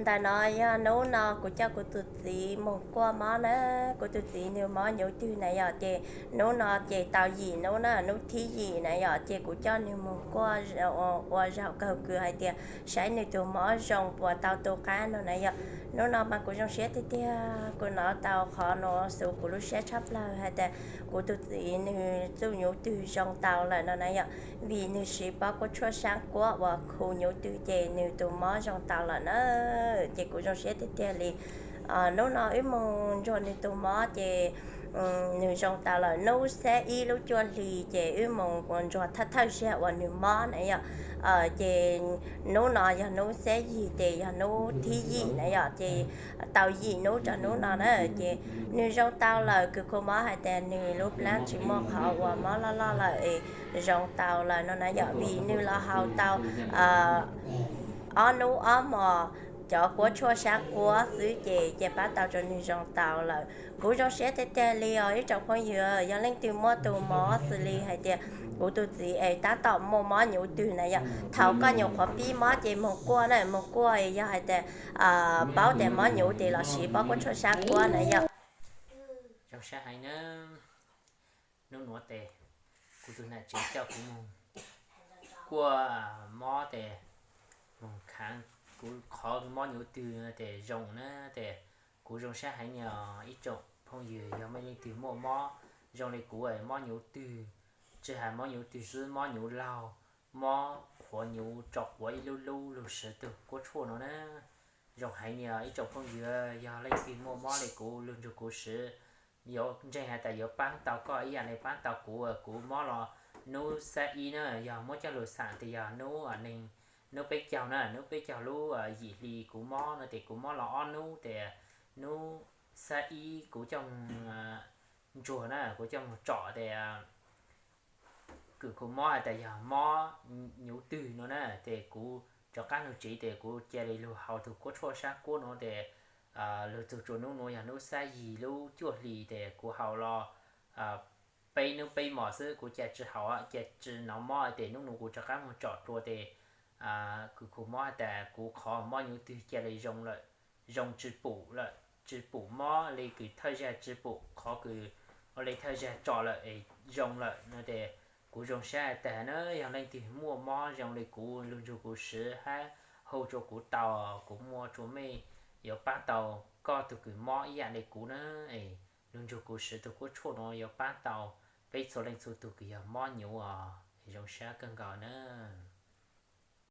Ntawm no yog hnub no kuv coj kuv tus txiv mus kuaj mob na. Kuv tus txiv nws mob nyuv twg na yom, ces hnub no ces tau yim hnub na, hnub thib yim na yom, ces kuv coj nws mus kuaj ua zaum kawg kws hais tias saib nws tus mob zoo puas tau tu qab no na yom. Hnub no mas kuv zoo siab tiag tiag, kuv hnov tau qhov no xu kuv lub siab tshaj plaws hais tias kuv tus txiv nws txuj nyuv twg zoo tau lawm no na yom, vim nws siv pob kuab tshuaj sab kuab uas khu nyuv twg ces nws tus mob zoo tau lawm na. Ces kuv zoo siab tiag tiag li. Hnub no wb mus ntsuag nws tus mob ces nws zoo tau lawm. Hnub xiab ib lub cuaj hli ces wb mus ntsuag thawj thawj zaug uas nws mob na yom. Ces hnub no yog hnub xiab yim ces yog hnub thib yim na yom, ces tau yim hnub rau hnub no na. Ces nws zoo tau lawm, kws khu mob hais tias nws lub plab tsis muaj qhov uas mob loj loj lawm es zoo tau lawm no na yom, vim nws los haus tau ob hnub ob hmos cov kuab tshuaj sab kuab xwb ces cia pab tau rau nws zoo tau lawm. Kuv zoo siab tiag tiag li os ib tsoom phooj ywg, yog leej twg muaj tus mob xws li hais tias kuv tus txiv es tab tom muaj mob nyuv twg na yom, thaum koj nyuam qhuav pib mob ces mus kuaj na, mus kuaj yog hais tias paub tias mob nyuv ces los siv pob kuab tshuaj sab kuab na yom. Zoo sab heev na. Hnub nuav tes kuv tus nam tsev coj kuv mus kuaj mob tes mus khaav kuv qhov mob nyuv twg tes zoo na. Tes kuv zoo sab heev os ib tsoom phooj ywg, yog mej leej twg muaj mob zoo li kuv mob nyuv twg, tsis has mob nyuv twg xwb, mob nyuv laug, mob qhuav nyuv tso quav ib lub lub lug siv tug kuab tshuaj no na. Zoo heev os ib tsoom phooj ywg, yog leej twg muaj mob li kuv lug nrug kuv siv, yuav ntseeg has tas yuav paab tau koj ib yam li paab tau kuv. Kuv mob los hnub xab ib na, yog muab coj lug xam tes yog hnub neeg, hnub peb caug na, hnub peb caug lub yim hli kuv mob no tes kuv mob los ob hnub tes hnub xab ib kuv coj ntsuag na, kuv coj mus tsom tes kws khu mob has tas yog mob nyuv twg no na, tes kuv rov qaab lug tsiv tes kuv ca le lug haus tug kuab tshuaj sab kuab no tes lug txug rua hnub nuav yog hnub xab yim lub cuaj hli tes kuv haus los peb hnub peb mos xwb kuv ca tsi haus, ca tsi nov mob tes hnub nuav kuv rov qaab moog tsom dlua tes kws khu mob has tas kuv qhov mob nyuv twg ca le zoo lawm, zoo tsi pum lawm, tsi pum mob li kws thawj zag tsi pum qhov kws ua le thawj zag tsom lawm es zoo lawm no tes kuv zoo sab has tas na. Yog leej twg muaj mob zoo li kuv lug nrug kuv siv hab hu rua kuv tau, kuv muaj rua mej yuav paab tau koj tug kws mob ib yam li kuv na. Es lug nrug kuv siv tug kuab tshuaj no yuav paab tau peb txhua leej txhua tug kws yog mob nyuv os. Zoo sab kawg nkaus na.